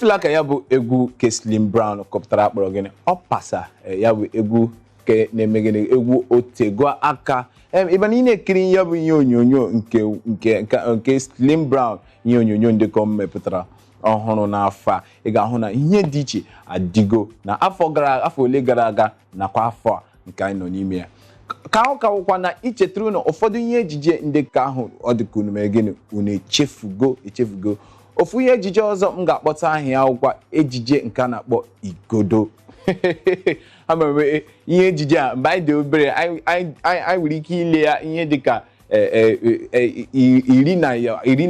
Efula ka ya bụ egwu ke Slim Brown kọpụtara akpọrọ gịnị ọ pasa. Ya bụ egwu ke na-eme gịnị, egwu otego aka. Ịba na ị na-ekiri ya bụ ihe onyonyo nke Slim Brown, ihe onyonyo ndekọ m mepụtara ọhụrụ n'afọ a, ị ga-ahụ na ihe dị iche adịgo na afọ gara, afọ ole gara aga nakwa afọ a nke anyị nọ n'ime ya. Ka ọ ka wụkwa na ichetara na ụfọdụ ihe ejije ndị ka ahụ ọ dịka unu mere gịnị, unu echefugo echefugo. Ofu ihe ejije ọzọ m ga-akpọta aha ya wụkwa ejije nke a na-akpọ Igodo. Ama m ihe ejije a, mgbe anyị dị obere, anyị nwere ike ile ya ihe dịka 12. Anyị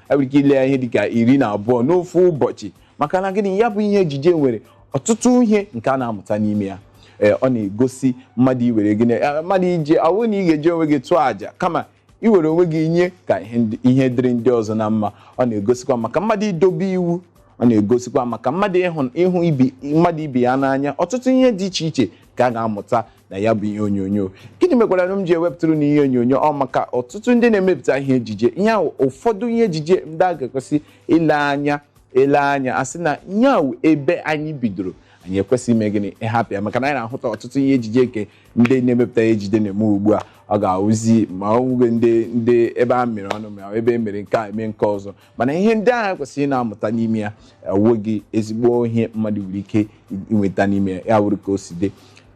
nwere ike ile ya ihe dịka 12 n'ofu ụbọchị. Maka na gịnị? Ya bụ ihe ejije nwere ọtụtụ ihe nke a na-amụta n'ime ya. Ee, ọ na-egosi mmadụ iwere gịnị, mmadụ ije ọ bụrụ na ị ga-eji onwe gị tụọ àjà kama iwere onwe gị nye ka ihe dịrị ndị ọzọ na mma. Ọ na-egosikwa maka mmadụ idobe iwu. Ọ na-egosikwa maka mmadụ ịhụ ibi mmadụ ibe ya n'anya. Ọtụtụ ihe dị iche iche ka a ga-amụta na ya bụ ihe onyonyo. Gịnị mekwara na m ji ewepụtara na ihe onyonyo ọ? Maka ọtụtụ ndị na-emepụta ihe ejije, ihe ahụ ụfọdụ ihe ejije ndị a ga-ekwesị ile anya, ele anya asị na ihe ahụ ebe anyị bidoro, anyị ekwesịghị ime gịnị, ịhapụ ya. Maka na anyị na-ahụta ọtụtụ ihe ejije nke ndị na-emepụta ihe ejije na-eme ugbu a, ọ ga-awụzi ma ọ nwụghị ndị ebe a mere ọnụ, ma ebe e mere nke a, eme nke ọzọ. Mana ihe ndị ahụ kwesịrị ị na-amụta n'ime ya enweghị ezigbo ihe mmadụ nwere ike inweta n'ime ya. Ya wụrụ ka o si dị.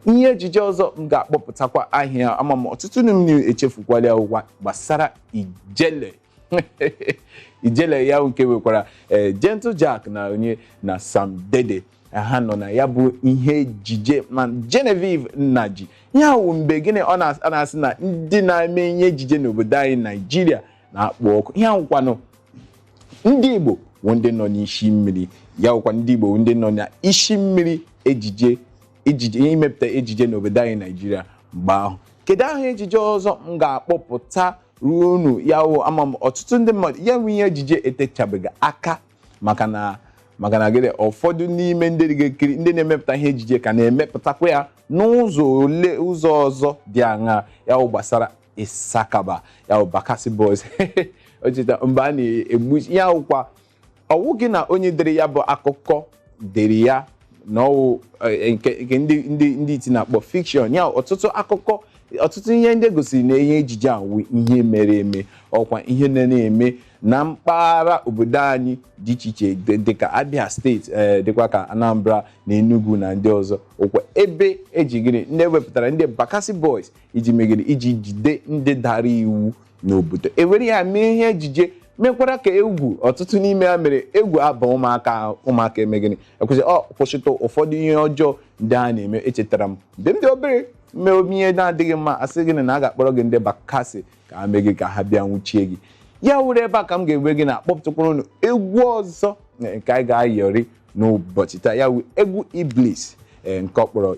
Ihe ejije ọzọ m ga-akpọpụtakwa ahịa, ama m ọtụtụ ndị m na-echefukwala ya, ụgwa gbasara Ijele. Ijele ya nke nwekwara Gentle Jack na onye na Sam Dede, ha nọ na ya bụ ihe ejije, ma Genevieve Nnaji. Ya wụ mgbe gịnị, ọ na-asị na ndị na-eme ihe ejije n'obodo anyị Naijiria na-akpọ ọkụ. Ihe ahụkwanụ ndị Igbo wụ ndị nọ n'isi mmiri. Ya wụkwa ndị Igbo wụ ndị nọ n'isi mmiri ejije imepụta ejije n'obodo anyị Naijiria mgbe ahụ. Kedu aha ejije ọzọ m ga-akpọpụta ruo unu? Ya wụ ama m ọtụtụ ndị mmadụ ya nwe ihe ejije etechabeghị aka. Maka na gịnị? Ụfọdụ n'ime ndị ga-ekiri, ndị na-emepụta ihe ejije ka na-emepụtakwa ya n'ụzọ ole ụzọ ọzọ dị aṅaa. Ya wụ gbasara Ịsakaba, ya wụ Bakassi Boys. O cheta mgbe a na-egbu ya, wụkwa ọwụ gị na onye dere ya bụ akụkọ dere ya na ọwụ nke ndị iti na-akpọ fiction. Ya ọtụtụ akụkọ, ọtụtụ ihe ndị gosiri na ihe ejije a wụ ihe mere eme, ọkwa ihe na-eme na mpaghara obodo anyị dị iche iche, dịka Abia Steeti, dịkwa ka Anambra na Enugu na ndị ọzọ, ọkwa ebe eji gịnị, ndị ewepụtara ndị Bakassi Boys iji megide, iji jide ndị dara iwu n'obodo. Ewere ya mee ihe ejije, mekwara ka egwu ọtụtụ n'ime ya mere egwu aba ụmụaka. Ụmụaka eme gịnị, ekwesị ọ kwụsịtụ ụfọdụ ihe ọjọọ ndị a na-eme. Echetara m mgbe m dị obere, mee ihe na-adịghị mma, asị gịnị, na a ga-akpọrọ gị ndị Bakassi ka ha mee gị, ka ha bịa nwụchie gị. Ya were ebe a ka m ga-enwe gị na-akpọpụtakwara unu egwu ọzọ nke anyị ga-ayọrị n'ụbọchị taa. Ya wụ egwu Iblis, nke ọ kpọrọ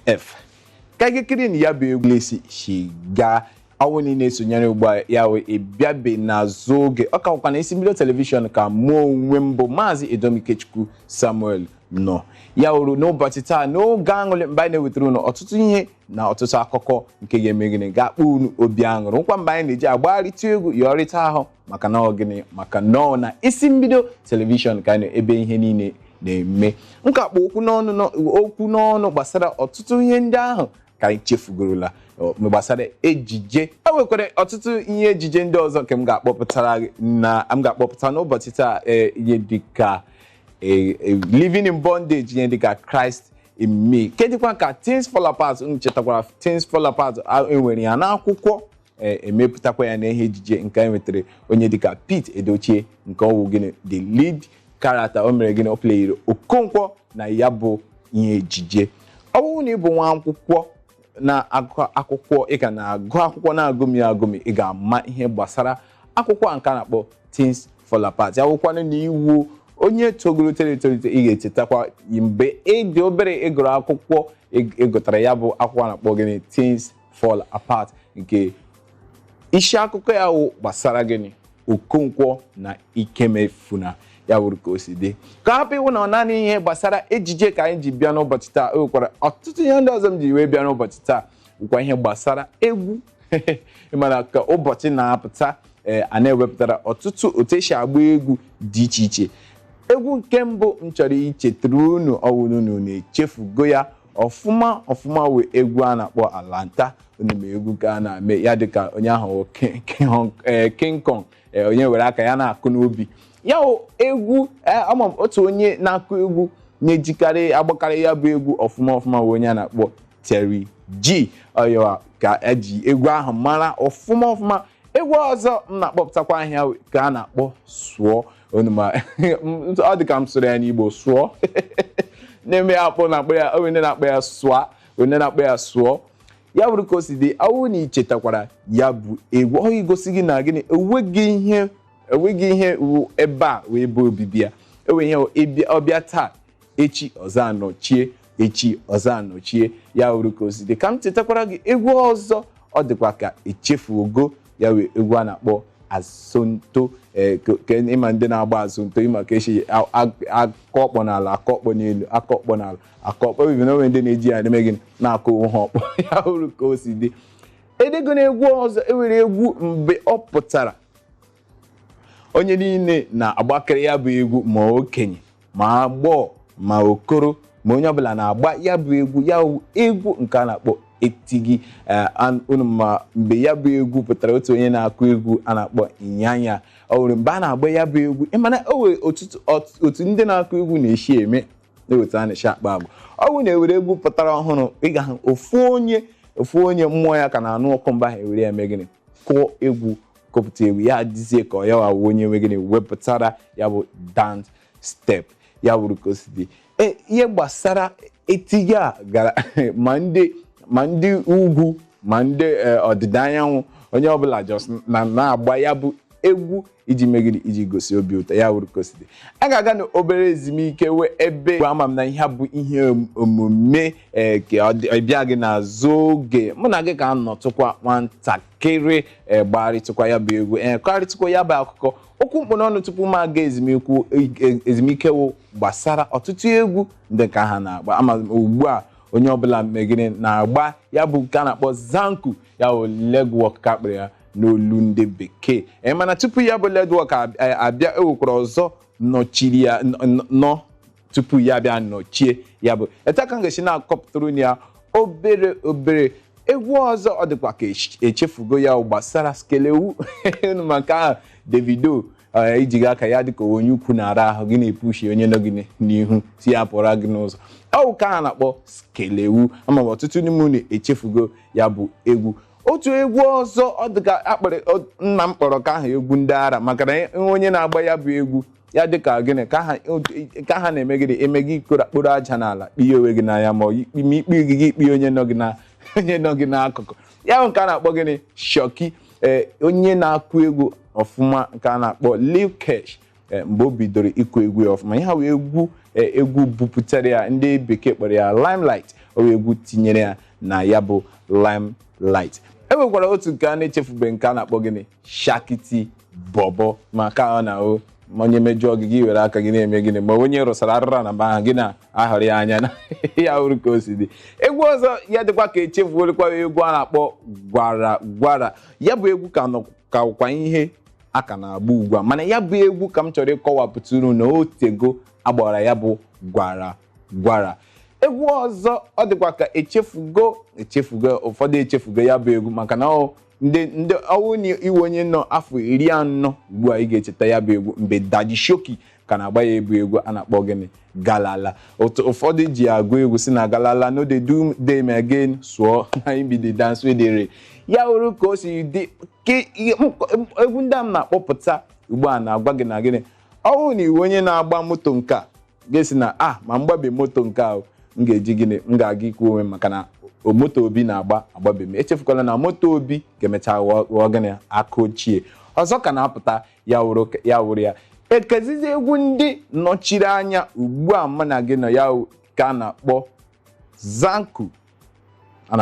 WTF. Ka anyị kiri na ya bụ egwu Iblis si gaa. Ọnwụ niile na-esonyere ugbu a, ya wee ịbịabe n'azụ oge, ọ ka nwekwa na isi mbido telivishọn ka mụ onwe m bụ Maazị Edomikechukwu Samuel nọ. Ya wuru n'ụbọchị taa n'oge aṅụrị, mgbe anyị na-ewetara unu ọtụtụ ihe na ọtụtụ akụkọ nke ga-eme gịnị, ga-akpọ unu obi aṅụrị, nkwa mgbe anyị na-eji agbagharịta egwu yọrịta ahụ. Maka na ọ gịnị? Maka na ọ na isi mbido telivishọn ka anyị nọ, ebe ihe niile na-eme. Nkakpọ okwu n'ọnụ gbasara ọtụtụ ihe ndị ahụ ka anyị chefugorola gbasara ejije. E nwekwara ọtụtụ ihe ejije ndị ọzọ nke m ga-akpọpụtara gị na m ga-akpọpụta n'ụbọchị taa, ihe dịka Living in Bondage, ihe dịka Christ in Me, kedịkwa ka Things Fall Apart. M chetakwara Things Fall Apart, enwere ya n'akwụkwọ, emepụtakwa ya n'ihe ejije nke anyị nwetara onye dịka Pete Edochie, nke ọwụ gịnị, the lead character. O mere gịnị, o playiri Okonkwo na ya bụ ihe ejije. Ọ bụrụ na ị bụ nwa akwụkwọ na-agụ akwụkwọ, ị ga na-agụ akwụkwọ na-agụmi agụmi, ị ga-ama ihe gbasara akwụkwọ a nke a na-akpọ Things Fall Apart. Ya wụkwanụ na iwu onye togolitere etolite, ị ga-echetakwa mgbe ị dị obere ịgụrụ akwụkwọ, ịgụtara ya bụ akwụkwọ a na-akpọ gịnị, Things Fall Apart, nke isi akụkọ ya wụ gbasara gịnị, Okonkwo na Ikemefuna. Ya wuru ka o si dị. Ka hapụ ịwụ na ọ naanị ihe gbasara ejije ka anyị ji bịa n'ụbọchị taa, e nwekwara ọtụtụ ihe ndị ọzọ m ji wee bịa n'ụbọchị taa, bụkwa ihe gbasara egwu. Ịmana ka ụbọchị na-apụta. Ee, a na-ewepụtara ọtụtụ otu esi agba egwu dị iche iche. Egwu nke mbụ m chọrọ ichetara unu, ọwụrụ unu na-echefugo ya ọfụma ọfụma, wee egwu a na-akpọ Alanta. Unu ma egwu ka a na-eme ya dịka onye ahụ King Kong, onye were aka ya na-akụ n'obi ya. Egwu ama m otu onye na-akụ egwu na-ejikarị agbakarị ya bụ egwu ọfụma ọfụma wee onye a na-akpọ Terry G. Ọyọwa ka eji egwu ahụ mara ọfụma ọfụma. Egwu ọzọ m na-akpọpụtakwa ahịa ka a na-akpọ Sụọ. Unu ma ọ dị ka m sụrụ ya n'Igbo, sụọ na-eme ya akpọ na-akpọ ya, onye na-akpọ ya sụa, onye na-akpọ ya sụọ. Ya bụrụ ka o si dị, awụ na ichetakwara ya bụ egwu, ọ igosi gị na gịnị, enweghị ihe wu ebe a wee bụ obibi ya. Enwe ihe ọbịa taa, echi ọzọ anọchie, echi ọzọ anọchie. Ya bụrụ ka o si dị, ka m chetakwara gị egwu ọzọ ọ dịkwa ka echefugo ya, wee egwu a na-akpọ Asonto. Ịma ndị na-agba asonto, ịma ka esi akọ ọkpọ n'ala, akọ ọkpọ n'elu, akọ ọkpọ n'ala, akọ ọkpọ ebi na onwe ndị na-eji ya eme gịnị, na-akụ ha ọkpọ. Ya bụrụ ka o si dị, edego na egwu ọzọ enwere egwu mgbe ọ pụtara, onye niile na-agbakịrị ya bụ egwu, ma okenye, ma agbọghọ, ma okoro, ma onye ọbụla na-agba ya bụ egwu. Ya egwu nke a na-akpọ Etigi. Unu ma mgbe ya bụ egwu pụtara, otu onye na-akụ egwu a na-akpọ Ịnyanya, ọ nwere mgbe a na-agba ya bụ egwu. Ịmana o nwere otu ndị na-akụ egwu na-esi eme na-eweta a na-esi akpa agwa. Ọ bụrụ na ewere egwu pụtara ọhụrụ, ị ga-ahụ ofu onye mmụọ ya ka na-anụ ọkụ mgbe ahụ, ewere ya mee gịnị, kụọ egwu, kụpụta egwu ya, adịzie ka ọ ya wawo onye nwe gịnị wepụtara ya bụ dance step. Ya wuru ka o si dị. Ihe gbasara Etigi a gara ma ndị ugwu, ma ndị ọdịda anyanwụ, onye ọbụla just na na-agba ya bụ egwu iji megide, iji gosi obi ụtọ. Ya wuru ka o si dị. A ga-aga n'obere ezumike wee ebe ama m na ihe bụ ihe omume ka ọ bịa gị n'azụ oge mụ na gị ka nọtụkwa nwatakịrị, gbagharịtụkwa ya bụ egwu, kọgharịtụkwa ya bụ akụkọ okwu mkpụ n'ọnụ tupu m aga ezumike wụ gbasara ọtụtụ egwu ndị ka ha na-agba. Ama m ugbu a onye ọbụla megide na-agba ya bụ nke a na-akpọ zanku, ya bụ legwork ka akpịrị ya n'olu ndị bekee. Mana tupu ya bụ legwork abịa, ewekwara ọzọ nọchiri ya nọ tupu ya bịa nọchie ya bụ etu aka m ga-esi na-akọpụtara ya obere obere. Egwu ọzọ ọ dịkwa ka echefugo ya gbasara Skelewu maka ahụ Davido iji gị aka ya dịka onye ukwu na-ara ahụ gị na-epushi onye nọ gị n'ihu si ya pụra gị n'ụzọ. Ọ bụ ka a na-akpọ Skelewu. Ama m ọtụtụ n'ime unu echefugo ya bụ egwu. Otu egwu ọzọ ọ dịka akpịrị nna m kpọrọ ka ahụ egwu ndị ara, maka na onye na-agba ya bụ egwu ya dịka gịnị ka ha na-eme gịnị, eme gị kporo aja n'ala, kpie onwe gị n'anya, ma ikpe gị gị kpie onye nọ gị na onye nọ gị n'akụkụ. Ya bụ nke a na-akpọ gịnị, Shoki. Onye na-akụ egwu ọfụma nke a na-akpọ Lil Kesh, mgbe o bidoro ịkụ egwu ya ọfụma, ya wee egwu egwu bupụtara ya, ndị bekee kpọrọ ya limelight, o wee egwu tinyere ya na ya bụ limelight. E nwekwara otu nke a na-echefube nke a na-akpọ gịnị, Shakiti Bobo, maka ọ na o onye mejọọ gị, gị were aka gị na-eme gịnị, ma onye rụsara arụra na mba ahụ gị na-ahọrọ ya anya na ya hụrụ ka o si dị. Egwu ọzọ ya dịkwa ka echefuolekwa egwu a na-akpọ Gwara Gwara. Ya bụ egwu ka nọ ka kwa ihe a ka na-agba ugbu a, mana ya bụ egwu ka m chọrọ ịkọwapụta unu na otego agbara ya bụ Gwara Gwara. Egwu ọzọ ọ dịkwa ka echefugo echefugo, ụfọdụ echefugo ya bụ egwu, maka na ndị ọwụ na iwe onye nọ afọ 40 ugbu a, ị ga-echeta ya bụ egwu mgbe Daddy Showkey ka na-agba ya ebu egwu a na-akpọ gịnị, Galala. Ụfọdụ ji agụ egwu si na galala no dey do them again, sụọ na im be the dance wey dey reign. Ya wuru ka o si dị. Egwu ndị a m na-akpọpụta ugbu a na-agwa gị na gịnị, ọ bụrụ na iwe onye na-agba moto nke a ga-esi na a ma mgbabe moto nke a, m ga-eji gịnị, m ga-aga ikwu onwe maka na moto Obi na-agba agbabe m. Echefukwala na moto Obi ga-emecha ghọọ gịnị, aka ochie ọzọ ka na-apụta. Ya wụrụ ya ekezizi egwu ndị nọchiri anya ugbu a mụ na gị nọ ya ka a na-akpọ zanku, a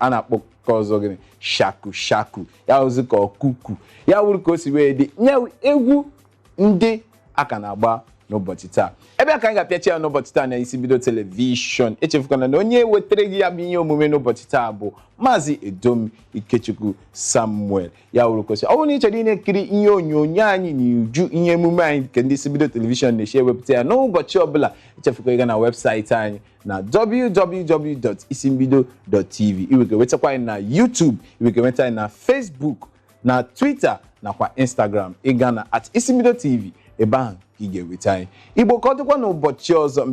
na-akpọ ka ọzọ gịnị, shaku shaku, ya ozi ka ọkụku. Ya wụrụ ka o si wee dị nye egwu ndị a ka na-agba N'ụbọchị taa, ebe a ka anyị ga-apịachi ya n'ụbọchị taa na Isi Mbido Telivishọn. Echefukwana na onye wetara gị ya bụ ihe omume n'ụbọchị taa bụ Maazị Edom Ikechukwu Samuel. Ya wuru kwesị, ọ bụrụ na ị chọrọ ị na-ekiri ihe onyonyo anyị n'uju, ihe emume anyị nke ndị Isi Mbido Telivishọn na-esi ewepụta ya n'ụbọchị ọbụla, echefukwa ịga na webụsaịtị anyị na www.isimbido.tv. Ị nwere wetakwa anyị na YouTube, ị nwere nweta anyị na Facebook, na Twitter nakwa Instagram. Ịga na @IsimbidoTV, ebe ahụ ka ị ga-enweta anyị. Igbo, ka ọ dịkwa n'ụbọchị ọzọ.